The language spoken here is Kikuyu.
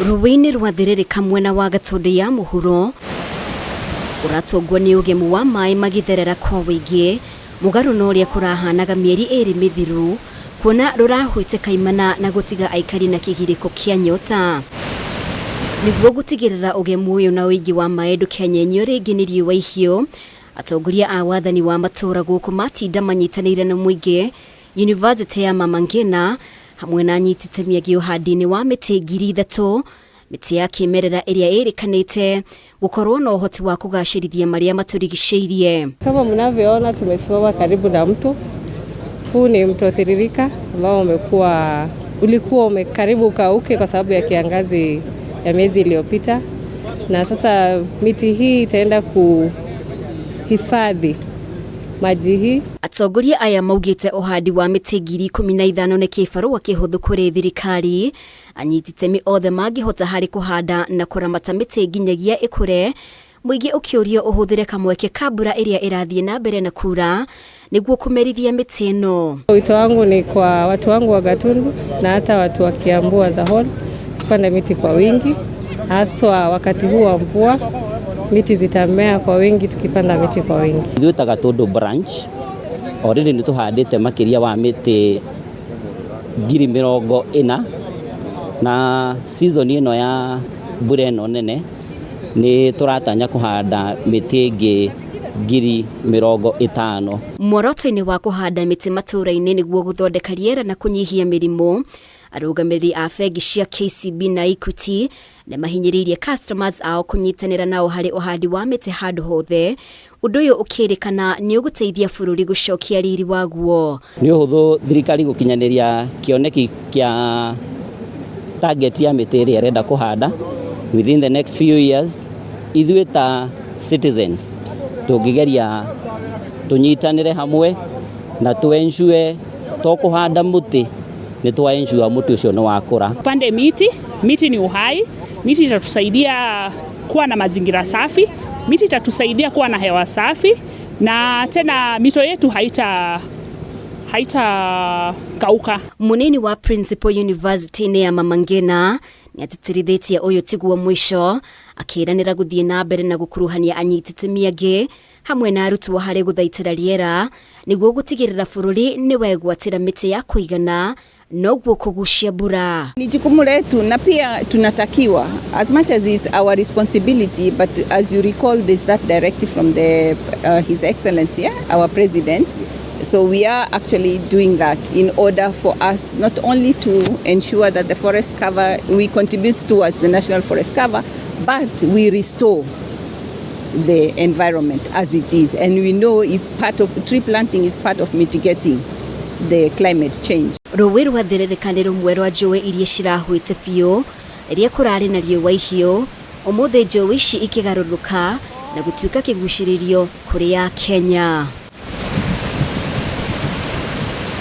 Rũĩ-inĩ rwathĩrĩrĩka mwena wa Gatũndũ ya mũhuro ũratongwo nĩ ũgemu wa maĩ magĩtherera kwa ũingĩ mũgarũ na ũrĩa kũrahanaga mĩeri ĩrĩ mĩthiru kuona rũrahuite kaimana na gũtiga aikari na kĩgirĩko kĩa nyota. Nĩguo gũtigĩrĩra ũgemu ũyũ na ũingĩ wa maĩ ndũkenyenyio rĩngĩ nĩ riũa ihiũ, atongoria a wathani wa matũũra gũkũ matinda manyitanĩire na mũingĩ Yunivasĩtĩ ya Mama Ngina hamwe na anyiti itemi angĩ ũhandi-inĩ wa mĩtĩ 3000, mĩtĩ ya kĩmerera ĩrĩa ĩrĩkanĩte gũkorwo na ũhoti wa kũgacĩrithia marĩa matũrigicĩirie. Kama mnavyoona tumesimama karibu na mto. Huu ni mto Thiririka ambao umekuwa ulikuwa umekaribu ukauke kwa sababu ya kiangazi ya miezi iliyopita, na sasa miti hii itaenda kuhifadhi maji hii. Atongoria aya maugĩte ũhandi wa mĩtĩ 15,000 nĩ kĩbarũa kĩhũthũ kũrĩ thirikari. Anyiti itemi othe mangĩhota harĩ kũhanda na kũramata mĩtĩ nginyagia ĩkũre, mũingĩ ũkĩũrio ũhũthĩre kamweke ka mbura ĩrĩa ĩrathiĩ na mbere na kura nĩguo kũmerithia mĩtĩ ĩno. Wito wangu ni kwa watu wangu wa Gatundu na hata watu wa Kiambu as a whole, tupande miti kwa wingi, haswa wakati huu wa mvua. Miti zitamea kwa wingi tukipanda miti kwa wingi. Ithuĩ ta Gatũndũ branch already nĩ tũhandĩte makĩria wa mĩtĩ 40,000, na season ĩno ya mbura ĩno nene nĩ tũratanya kũhanda mĩtĩ ĩngĩ 50,000. Muoroto-inĩ wa kũhanda mĩtĩ matũũra-inĩ nĩguo gũthondeka rĩera na kũnyihia mĩrimũ, arũgamĩrĩri a bengi cia KCB na Equity nĩ mahinyĩrĩirie customers ao kũnyitanĩra nao harĩ ũhandi wa mĩtĩ handũ hothe, ũndũ ũyũ ũkĩrĩkana nĩ ũgũteithia bũrũri gũcokia riri waguo. Nĩ ũhũthũ thirikari gũkinyanĩria kĩoneki kĩa target ya mĩtĩ ĩrĩa ĩrenda kũhanda within the next few years. Ithuĩ ta citizens tũngĩgeria tũnyitanĩre hamwe na tũ ensure to kũhanda mũtĩ, nĩ twa ensure mũtĩ ũcio nĩ wakũra. Tupande miti, miti ni uhai, miti itatusaidia kuwa na mazingira safi, miti itatusaidia kuwa na hewa safi, na tena mito yetu haita kauka. Munini wa principal university ya Mama Ngina nĩ atĩtĩrithĩtie ũyũ tiguo mũico, akĩranĩra gũthiĩ na mbere na gũkuruhania anyiti itemi angĩ hamwe na arutwo harĩ gũthaitĩra rĩera nĩguo gũtigĩrĩra bũrũri nĩ wegwatĩra mĩtĩ ya kũigana noguo kũgucia mbura. Ni jukumu letu na pia tunatakiwa, as much as it's our responsibility, but as you recall, there's that directive from the His Excellency, yeah, our president. So we are actually doing that in order for us not only to ensure that the forest cover, we contribute towards the national forest cover, but we restore the environment as it is. And we know it's part of, tree planting is part of mitigating the climate change. Rũĩ rwa Thĩrĩrĩka nĩ rũmwe rwa njũĩ iria cirahwĩte biũ rĩrĩa kũrarĩ na riũa ihiũ. Ũmũthĩ njũĩ ici ikĩgarũrũka na gũtuĩka kĩgucĩrĩrio kũrĩ ya Kenya.